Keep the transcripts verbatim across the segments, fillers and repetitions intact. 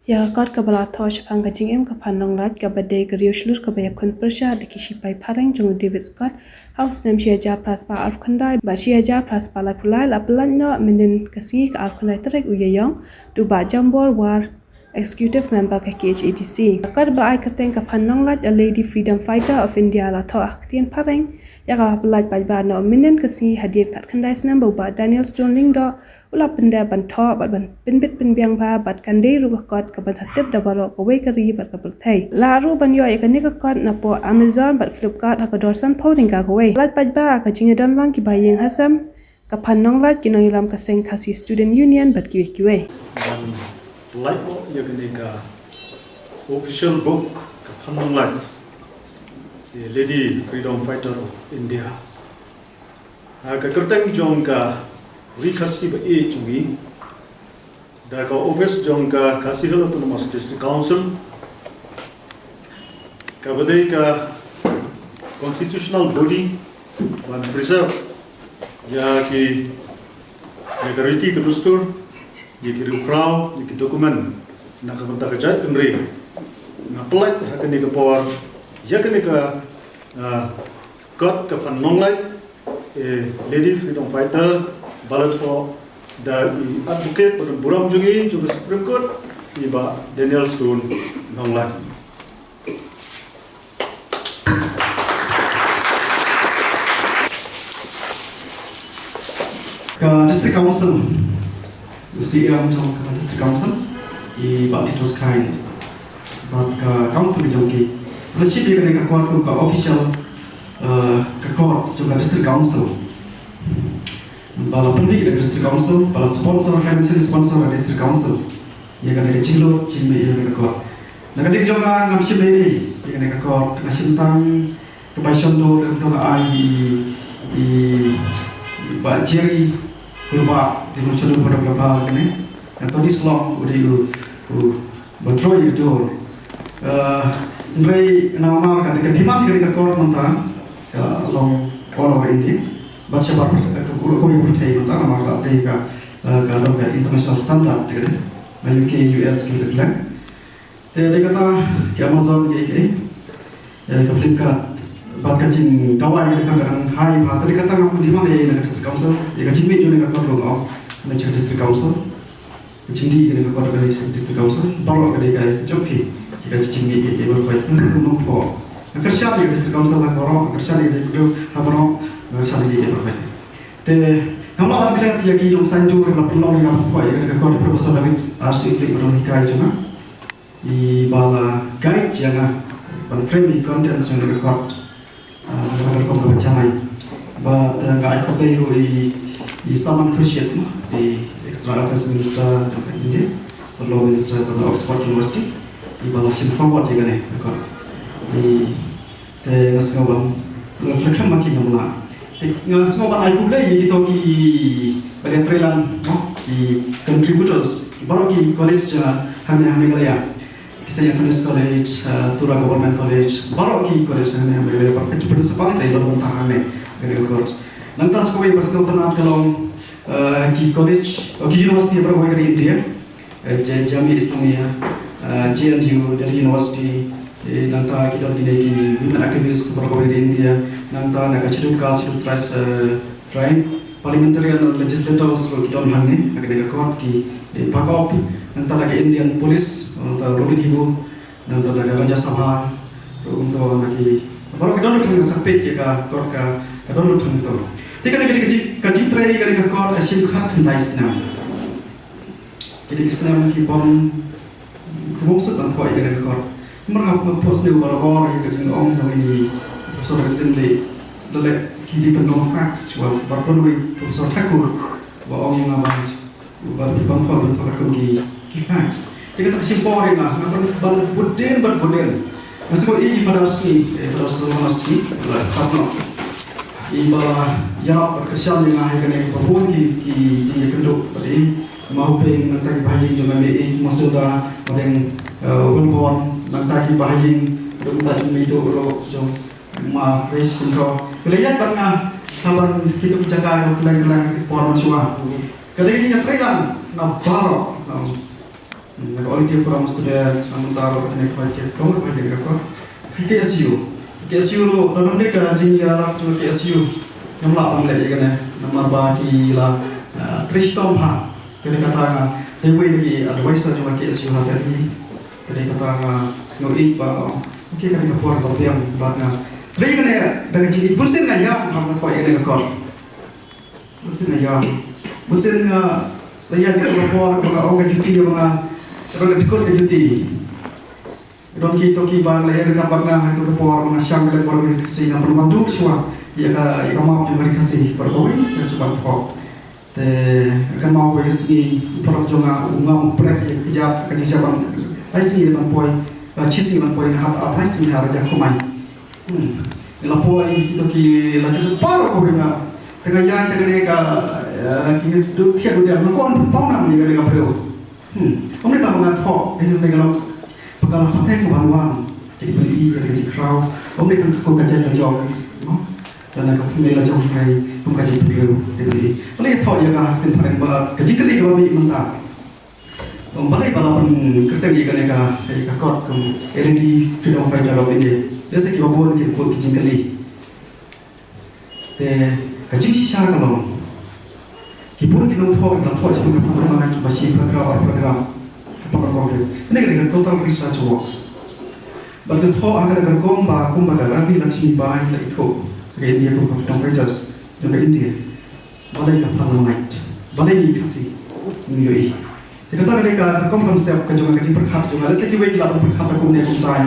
Ïa ka kot kaba la thoh shaphang ka jingim ka Phan Nonglait, kaba dei ka riewshlur kaba ïakhun pyrshah da ki shipai phareng jong u David Scott ha u snem shi hajar phra spah arphew khyndai bad shi hajar phra spah laiphew lai, la pyllait noh mynhynnin ka sngi ka arphew khyndai tarik u Ïaïong da u Bah Jambor War, Executive Member ka K H A D C. Ka kot ba ai kyrteng ka Phan Nonglait, a lady freedom fighter of India, la thoh ha ka ktien phareng ïa kaba pyllait paidbah noh mynhynnin ka sngi hadien khatkhyndai snem ba u Bah Daniel Stone Lyngdoh u la pyndep ban thoh bad ban pynbit pynbiang bha, bad kan dei ruh ka kot kaban sa tip da baroh kawei ka ri bad ka pyrthei. Lah ruh ban ïoh ïa kane ka kot napoh Amazon bad Flipkart ha ka dor sanphew tyngka kawei. Pyllait paidbah, ka jingïadon lang kiba ïeng ha sem, ka Phan Nonglait, ki nongïalam ka seng Khasi Student Union bad kiwei kiwei. Ban pyllait noh ïa kane ka official book ka Phan Nonglait, the Lady Freedom Fighter of India, ha ka kyrteng jong ka Ri Khasi ba ïeit jong ngi, da ka office jong ka Khasi Hills Autonomous District Council, kaba dei ka constitutional body ban preserve ïa ki, ïa ka riti ka dustur, ïa ki riewkhraw, ïa ki document na ka bynta ka jaitbynriew. Nga pyllait ha kane ka por ïa kane ka, ah, kot ka Phan Nonglait, eh, Lady Freedom Fighter, ba la thoh da i advocate badonburom jong ngi jong ka Supreme Court, i Bah Daniel Stone Nonglait. Ka District Council, u C E M jong ka District Council, i Bah Titus Chyne, bad ka Council jong ki, la shim ïa kane ka kot kum ka official, eh, ka kot jong ka District Council. Ba la pyndih da ka District Council, ba la sponsor, ka District Council, ka District Council. Ïa kane ka jinglut jingmih ïa kane ka kot. Na ka liang jong nga ngam shim ei ei ïa kane ka kot, nga shim tang ka bai shon dur, ka dang ai i, i, i Bah Jerry Kurbah, i nongshon dur ba dang ka ba kane. Nga Tony Slong u dei u, u ba troi ïa ka dur. Eh, hynrei namar ka, ka demand kane ka kot mynta ka long all over India. Bad shabar ka, ka, ka, ka pyrthei mynta namar ka dei ka, eh, ka long ka international standard kane. Na U K, U S ki la declare. Te dei kata ki Amazon ki, ki, eh, ka Flipkart, bad ka jingdawai ka dang high bha. Te dei kata ngam demand ei ei na ka District Council, ïa ka jingmih jong ka kot ruh nga ong na ka District Council. Ka jingdih ïa ka kot ka District Council, baroh ka dei ka jong phi, ïa ka jingmih ïa ka kot ka ruh nongpho. Nga kyrshan ïa ka District Council ha baroh, nga kyrshan ïa ka jingmih ha baroh, nga kyrshan ïa ka kot. Te ngam lah ban klet ïa ki nongsaintur ba la pynlong ïa ka kot, ïa ka kot Professor David R C Inglek ba don hikai jong nga. I ba la guide ïa nga ban frame i contents jong ka kot, ah, na ka rukom kaba janai. Bad, ah, nga ai khublei ruh i, i Salman Khurshid, i External Affairs Minister jong ka India, bad Law Minister jong ka Oxford University, i ba la shim forward ïa kane ka kot. I Te nga sngew ban, la khlem ma ki ngam lah. Te nga sngew ban ai khublei ïa kito ki ba ïatreilang, no, ki contributors, baroh ki college, ah, hangne ha Meghalaya. Ki Saint Anthony's College, ah, Tura Government College, baroh ki college hangne ha Meghalaya, baroh ki principal ki la ïalong bynta hangne, hangne ha college. Nangta sa kawei ba sngewtynnat ka long, ah, ki college, oh, ki university baroh kawei ka ri India. Eh, J-, Jamia Islamia, eh, J N U, Delhi University, eh, nangta ki don kine ki women activists baroh kawei na India, nangta na ka Scheduled Caste, Scheduled Tribes, eh, Tribe, parliamentarian, legislators ruh ki don hangne, ha kane ka kot ki, eh, bakop, nangta na ka Indian Police, nangta ruh kin hibu, nangta na ka Rajya Sabha, ruh kumto na ki, baroh ki don ruh tang sa peit ïa ka kot ka, ka don ruh tang to. Te kane ka, ka jing, ka jingtrei kane ka kot ka shim khatkhyndai snem. Kine ki snem ki bym, ki bym suk ban thoh ïa kane ka kot. Namar nga phohsniew barabor ïa ka jingong jong i Professor David Singley. Lada ki dei ban long facts, shuwa ba pynwei Professor Thakur ba ong ïa nga ban, ban, ban thoh, ban thoh katkum ki, ki facts. Te kata ka shim por ïa nga, nga ban, ban bud dien, ban bud dien. Nga sngewbha ïa i Father Sngi, eh, Father Silvanus Sngi, la pat noh. I ba la ïarap bad kyrshan ïa nga ha kane ka bun ki, ki jingïakynduh bad i Ma Hoping, nangta ki bahaïing jong nga, i Ma Silda, Madeng, eh, Wilborn, nangta ki bahaïing jong nga, jong i to ro jong Ma Resh Kuntho. Ki la ïaid bad nga ha ban kito ki jaka kylleng kylleng por mynshuwa. Ka dei ka jingïatreilang na baroh, um, Na ka All India Forum of Students, sa mynta ruh kane ka hoi ka kong ka hoi ka kong. Ka K S U. Ka K S U ruh, da nang dei ka jingïalap jong ka K S U. Ngam lah ban leh ïa kane, namar ba ki la, ah, trei shitom bha. Te kata nga dei wei na ki advisor jong ka K S U ha Delhi. Te kata nga sngew ïeit ba, oh, okay, kane ka por ka biang bad nga. Trei kane da ka jingïeit, bunsien nga ïam ha ka thoh ïa kane ka kot. Bunsien nga ïam. Bunsien nga la ïaid ka por kaba nga ong ka juti ba nga, kaba nga dkut ka juti. Don ki to ki ba la ïaid ka bad nga ha ka por ba nga shang ka por ka Khasi nga pynban duh shuwa ïa ka, ïa ka map jong ka Khasi. Por kawei sa shuwa thoh. Te ka map ka sngi, por jong nga u ngam prek ïa ka jingïaid, ka jingïaid ban. Ai sngi ban poi, ah, shi sngi ban poi nga hap ap ai sngi ha Raja Khumai. Hmm. Ngi la poi, kito ki la ki separoh ko nga. Te nga ïa te kane ka, eh, ki ngi duk thied u diam, nga kon pom nam ïa kane ka briew. Hmm. Ym dei tang ba nga thoh, eh, kane ka long, ba ka la pateng ka ban wan. Ki dei pynlong ïa ka jingkhraw. Ym dei tang ka kum ka jait la jong, no? Lane ka pynlong la jong ngai, kum ka jait pynlong, dei pynlong. Balei thoh ïa ka, ktien phareng ba, ka jingkylli kaba mih mynta. Ong balei ba la pynkyrteng ïa kane ka, ïa ka kot kum L N D Freedom Fighter of India. Lehse kiba bun ki bun ki jingkylli. Te ka jingshisha ka long, ki bun ki nongthoh, ki nongthoh jong ka pynban kiba shi paragraph, ar paragraph. Ka pynban kong te. Kane ka dei ka total research works. Bad ka thoh ha ka rukom ba kumba ka Rani Lakshmi Bai la ithuh ka India Book of Freedom Fighters jong ka India. Balei ka Parliament? Balei ngi Khasi ngi ïohi? Te kata ka dei ka rukom concept ka jong nga, ka jingpyrkhat jong nga. Lehse kiwei ki lah ban pyrkhat da kumne kumtai.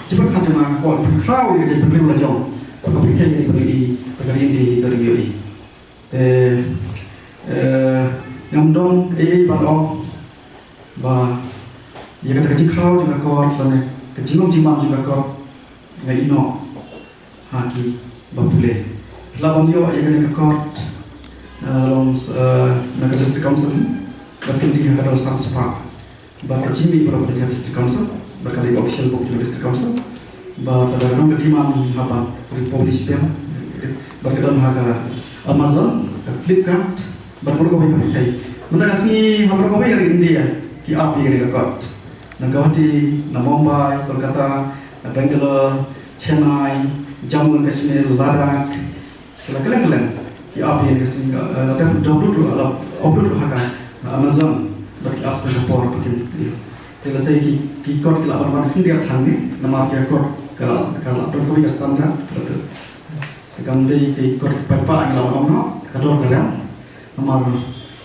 Jingpyrkhat jong nga, ka kwah pynkhraw ïa ka jingpynriew la jong. Ba ka pyrthei ka dei ban ïohi, ba ka dei ka dei ban ïohi. Te, eh, ngam don ei ei ban ong ba ïa kata ka jingkhraw jong ka kot lane ka jinglong jingman jong ka kot nga ïehnoh ha kiba pule. Lah ban ïoh ïa kane ka kot, eh, long, eh, na ka District Council, bad kyntiew ha ka dor san spah. Bad ka jingmih baroh ka dei ha District Council, bad ka dei ka official book jong ka District Council. Bad ka dei ka demand ha ban republish biang. Bad ka don ha ka Amazon, ka Flipkart, bad baroh kawei ka pyrthei. Mynta ka sngi ha baroh kawei ka ri India ki ap ïa kane ka kot. Na Guwahati, na Mumbai, Kolkata, na Bangalore, Chennai, Jammu and Kashmir, Ladakh, kylleng kylleng ki ap ïa ka sngi, eh, la dep download ruh, la upload ruh ha ka, eh, Amazon, bad ki ap sa ka por ba kin, ïa. Te lehse ki, ki kot ki lah ban wan khyndiat hangne, namar ki kot ka la, ka la don kawei ka standard, bad ka, te kam dei ki kot paidbah ngi lah ban ong noh, ka dor ka rem. Namar,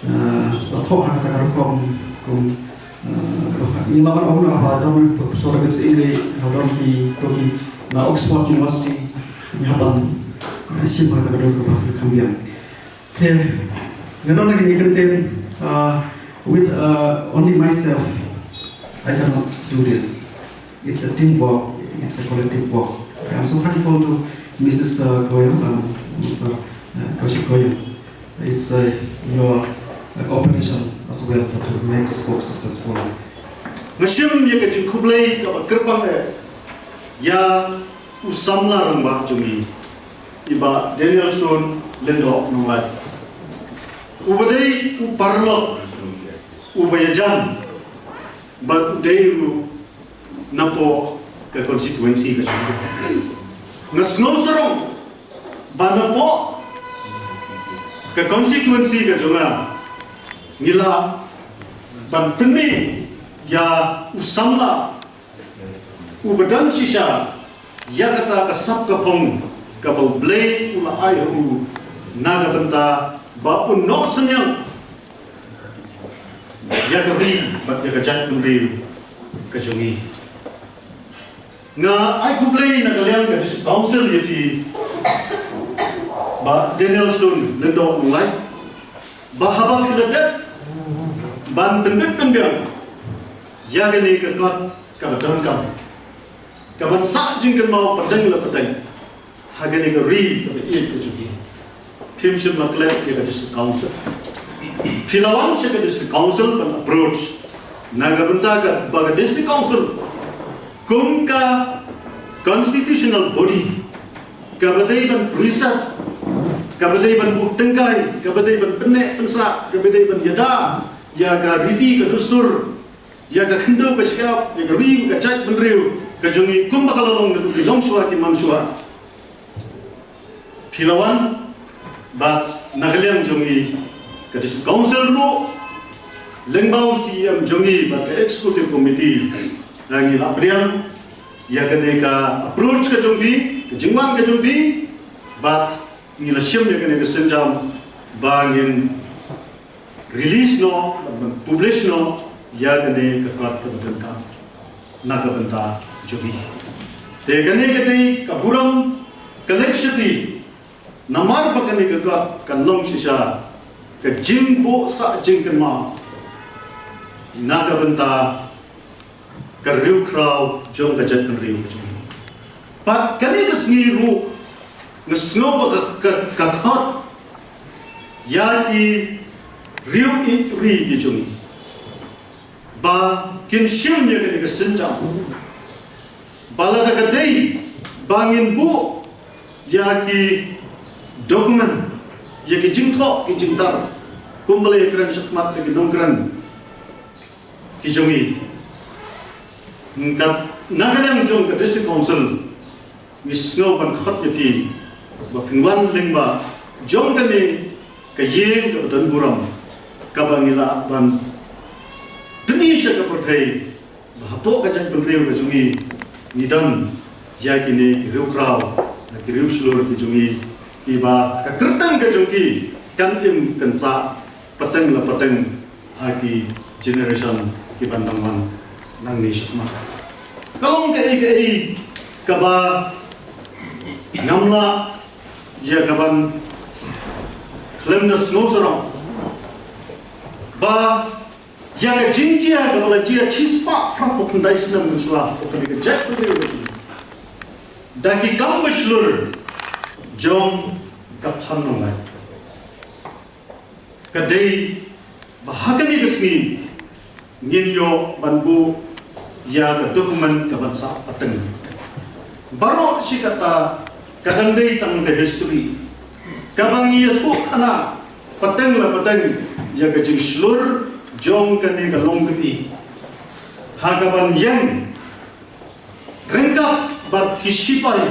eh, la thoh ha kata ka rukom kum, eh, ngi la ban ong na ba don Professor David Singh, ha don ki, to ki na Oxford University, ngi hap ban, eh, shim ha kata ka dur kaba kham biang. Te nga don na kine ki kyntien, eh, with, eh, only myself, I cannot do this. It's a teamwork, it's a collective work. I am so thankful to Missus, uh, Goyal and Mister, uh, Kaushik Goyal. It's, uh, your, uh, cooperation as well that will make this work successful. Nga shim ïa ka jingkhublei kaba kyrpang eh ïa u samla rangbah jong ngi, i Bah Daniel Stone Lyngdoh Nonglait, uba dei u paralok uba ïajan bad u dei ruh napoh ka constituency ka jong nga. Nga sngewsarong ba napoh ka constituency ka jong nga ngi lah ban pynmih ïa u samla uba don shisha ïa kata ka sap ka phong kaba U Blei u la ai ha u na ka bynta ba un noh synñiang ïa ka ri bad ïa ka jaitbynriew ka jong ngi. Nga ai khublei na ka liang ka District Council ïa phi, Bah Daniel Stone Lyngdoh Nonglait, ba haba phi la dep ban pynbit pynbiang ïa kane ka kot kaba donkam, kaban sah jingkynmaw pateng la pateng ha kane ka ri kaba ïeit ka jong ngi. Phim shym la klet ïa ka District Council. Phi la wan sha ka District Council ban approach na ka bynta ka, ba ka District Council kum ka constitutional body kaba dei ban preserve, kaba dei ban buh tyngkai, kaba dei ban pynneh pynsah, kaba dei ban ïada ïa ka riti ka dustur ïa ka khyndew ka shyiap, ïa ka ri ka jaitbynriew ka jong ngi kumba ka la long naduh ki longshuwa ki manshuwa. Phi la wan bad na ka liang jong ngi ka District Council ruh, lyngba u C E M jong ngi bad ka Executive Committee, ngi la pdiang ïa kane ka approach ka jong phi, ka jingwan ka jong phi, bad ngi la shim ïa kane ka sienjam ba ngin release noh, ban publish noh ïa kane ka kot kaba donkam na ka bynta jong ngi. Te kane ka dei ka burom ka leit sha phi, namar ba kane ka kot kan long shisha ka jingbuh sah jingkynmaw na ka bynta ka riewkhraw jong ka jaitbynriew ka jong ngi. Bad kane ka sngi ruh nga sngew ba ka, ka, ka khot ïa ki riew ïeit ri ki jong ngi ba kin shim ïa kane ka sienjam. Ba lada ka dei ba ngin buh ïa ki document, ïa ki jingthoh ki jingtar, kumba la ïakren shakhmat da ki nongkren ki jong ngi. Nga, na ka liang jong ka District Council ngi sngew ban khot ïa phi ba phin wan lyngba jong kane ka ïing kaba don burom, kaba ngi lah ban pyni sha ka pyrthei ba hapoh ka jaitbynriew ka jong ngi, ngi don ïa kine ki riewkhraw, ki riewshlur ki jong ngi, kiba ka kyrteng ka jong ki kan im kan sah pateng la pateng ha ki generation ki ban dang wan nangne shakhmat. Ka long kaei kaei kaba ngam lah ïa ka ban khlem da sngew sarong ba ïa ka jingjia kaba la jia shispah phra phew khyndai snem mynshuwa, ka dei ka jaitbynriew da ki kam ba shlur jong ka Phan Nonglait. Ka dei ba ha kane ka sngi ngin ïoh ban buh ïa ka document ka ban sah pateng. Baroh shi katta ka dang dei tang ka history kaba ngi ïathuh khana pateng la pateng ïa ka jingshlur jong kane ka longkmie. Ha ka ban ïeng ryngkat bad ki shipai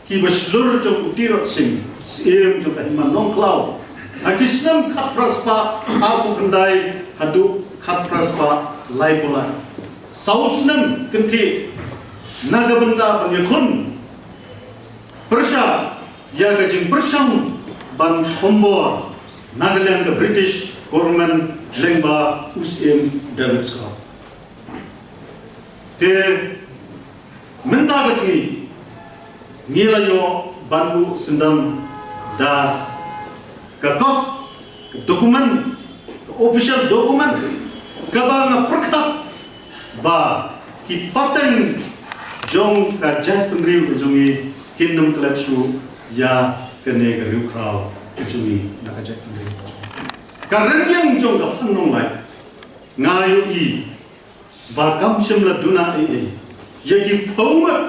kiba shlur jong u Tirot Sing, Syiem jong ka Hima Nongkhlaw, ha ki snem khatphra spah arphew khyndai haduh khatphra spah laiphew lai. Saw snem kynthih na ka bynta ban ïakhun pyrshah ïa ka jingpyrshang ban thombor na ka liang ka British government lyngba u Syiem David Scott. Te mynta ka sngi ngi la ïoh ban buh syndon da ka kot, ka document, ka official document kaba nga pyrkhat ba ki pateng jong ka jaitbynriew ka jong ngi kin ym klet shuh ïa kane ka riewkhraw ka jong ngi na ka jaitbynriew ka jong ngi. Ka rynïeng jong ka Phan Nonglait nga ïohi ba kam shym la duna ei ei ïa ki phew ngut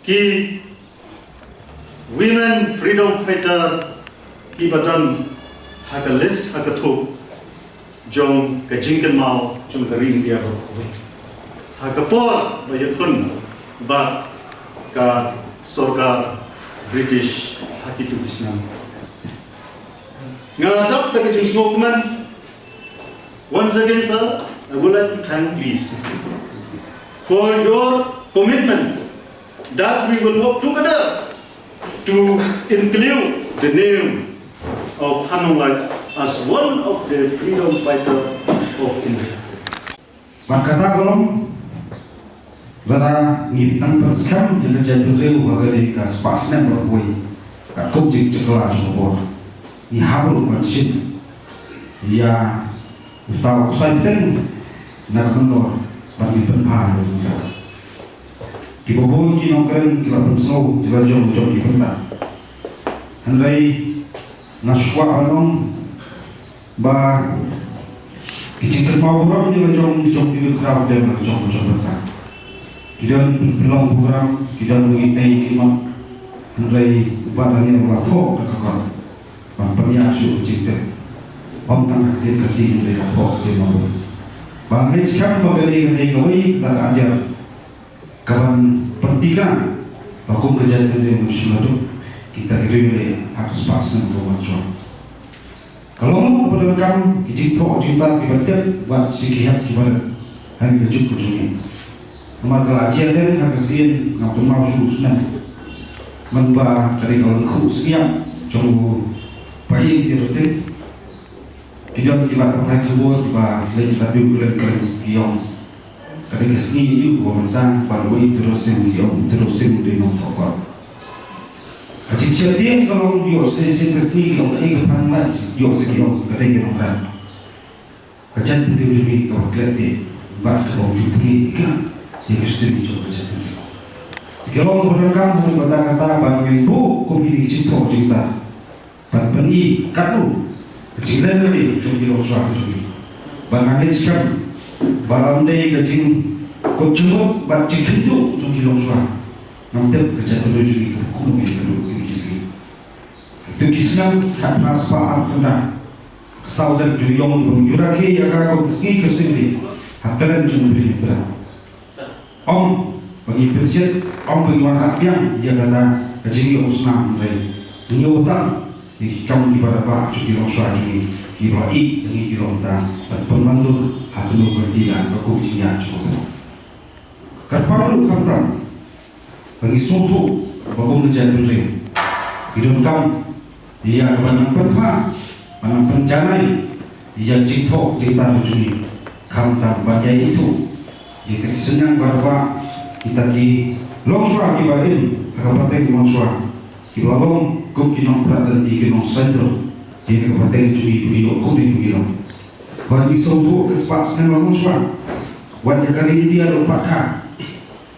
ki women freedom fighter kiba don ha ka list, ha ka thup jong ka jingkynmaw jong ka ri India baroh kawei ha ka por ba ïakhun bad ka sorkar British ha kito ki snem. Nga dap da ka jingsngewkmen. Once again, sir, I would like to thank you for your commitment that we will work together to include the name of Phan Nonglait as one of the freedom fighter of India. Bad kata ka long, lada ngi nang pynskhem ïa ka jaitbynriew ha kane ka spah snem baroh kawei, katkum jingjakla jong ka bor, ngi hap ruh ban shim ïa uta u ksai bteng na ka mynnor ban ngin pynbha ïa uta. Kiba bun ki nongkren ki la pynsngew ki la jong jong ki bynta. Hynrei nga shuwa ban ong ba ki jingkynmaw burom ki la jong ki jong ki khraw dem la jong jong bynta. Ki don pynlong burom, ki don ngi tei ki mon. Hynrei uba dang ïa la thoh da ka kor ban pynïar shuh jingtip. Ym tang ka ktien Khasi hynrei la thoh ka ktien Mawlai. Ba ngeit skhem ba kane ka dei kawei na ka ajar kaban pynthikna ba kum ka jaitbynriew ngim shym la duk kita ki riewlehkai ha ka spah snem kaba wan shuwa. Ka long ruh kaba donkam ki jingthoh jingtap kiba tip bad shi ki hep kiba rit ha ka juk ka jong ngi. Namar ka la jia teng ha ka sien ngam kynmaw shuh snem, mynba ka dei ka lyngkhuh sniap jong u Païing Tyrosing. Ki don ki lad pathai khubor kiba leit interview khlem khlem ki ong ka dei ka sngi ïa u ba mynta ba uwei u Tyrosing ki ong u Tyrosing u dei nongthoh kot. Ka jingsheptieng ka long ïoh shisha ka sngi ki ong kaei ka phan lait ïoh shisha ki ong ka dei ka nongkren. Ka jaitbynriew jong ngi kaba klet beit bad kaba ym ju pynthikna ïa ka history jong ka jaitbynriew. Te ka long kaba donkam ha kata kata ba ngin buh kum kine ki jingthoh jingtap ban pyni katno ka jinglen ka dei jong ki longshuwa ka jong ngi. Ba nga ngeit skhem ba lada ym dei ka jingkut jingmut bad jingkynduh jong ki longshuwa, ngam tip ka jaitbynriew jong ngi ka kumno ngin kynduh kine ki sngi. Kito ki snem khatphra spah arphew khyndai, ka saw snem ju ïong jong u rakhe ïa ka kum ka sngi ka sngewbha ha kyrdan jong u Blei Trai. Ym ba ngi pynshit, ym ba ngi wanrah biang ïa kata ka jingïohsnam, hynrei ngi ïoh tang ïa ki kam kiba radbah jong ki longshuwa jong ngi kiba la ïeh ïa ngi ki longtang ban pynwandur ha kano ka lynti lane ka kum jingïaid jong u. Kyrpang ruh khamtam ba ngi sngewthuh ba kum ka jaitbynriew ngi donkam ïa ka ban nang pynphah, ban nang pynjanai ïa ka jingthoh jingtap jong ngi, khamtam ban ïai ithuh ïa kita ki synñiang ba radbah, kita ki longshuwa kiba im ha ka pateng longshuwa, kiba la long kum ki nongpynïaid lynti, ki nongsaiñdur ïa ka pateng jong ngi ba ngi ïoh kumne ba ngi long. Ba ngi sngewthuh ka spah snem longshuwa wat ïa ka ri India ruh pat ka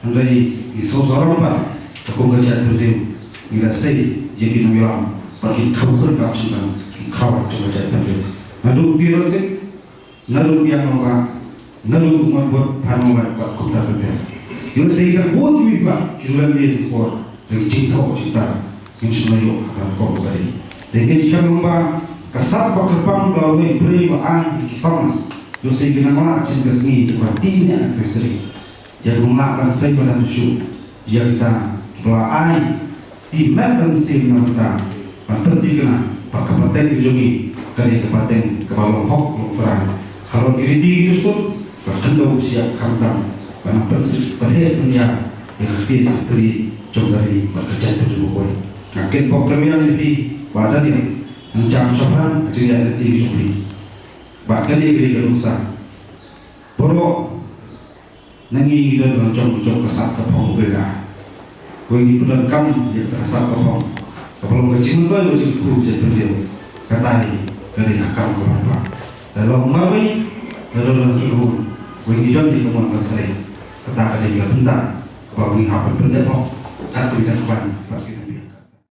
Hynrei ngi sngewsarong pat ba kum ka jaitbynriew ngi la sei ïa ki nongïalam bad ki khawkhur bad jingban ki khraw jong ka jaitbynriew. Naduh u Tirot Sing, naduh u Biang Rangbah, naduh u Nongbud Phan Nonglait bad kumta ter ter. Ïoh sei ïa ka bun kiwei pat ki ruleng lien por da ki jingthoh jingtap ngim shym la ïoh ha ka por kaba dei. Te ngin shem long ba ka sap ba kyrpang ba la wei briew ba ai ïa ki samla. Ïoh sei ïa ki nang lah shen ka sngi jong ka ti ne ka history. Ïa ka nang lah ban sei ba dang shu ïa kita kiba la ai ti met ban siem na bynta ban pynthikna ba ka pateng ka jong ngi ka dei ka pateng kaba long hok long trai. Halor ki riti ki dustur ka khyndew sha khamtam ban pynsih pynheh pynïar ïa ka ktien ka ktien jong ka ri bad ka jaitbynriew baroh. Nga kyrpad kyrwiang ïa phi ba dang ïa nang jam shaphrang ka jingïaid lynti ka jong phi. Ba kane ka dei ka nuksa baroh na ngi ngi don la jong jong ka sap ka phong u Blei. Wei ngi pyndonkam ïa ka sap ka phong kaba long ka jingmyntoi ka jingkyrkhu jaitbynriew. Katai ka dei ka kam kaba bha. La long marwei la don la kyrkhu. Wei ngi don ïa ka mon ka trei. Kata ka dei ka bynta kaba ngi hap ban pyndep hok. Kat ngi dang ban ban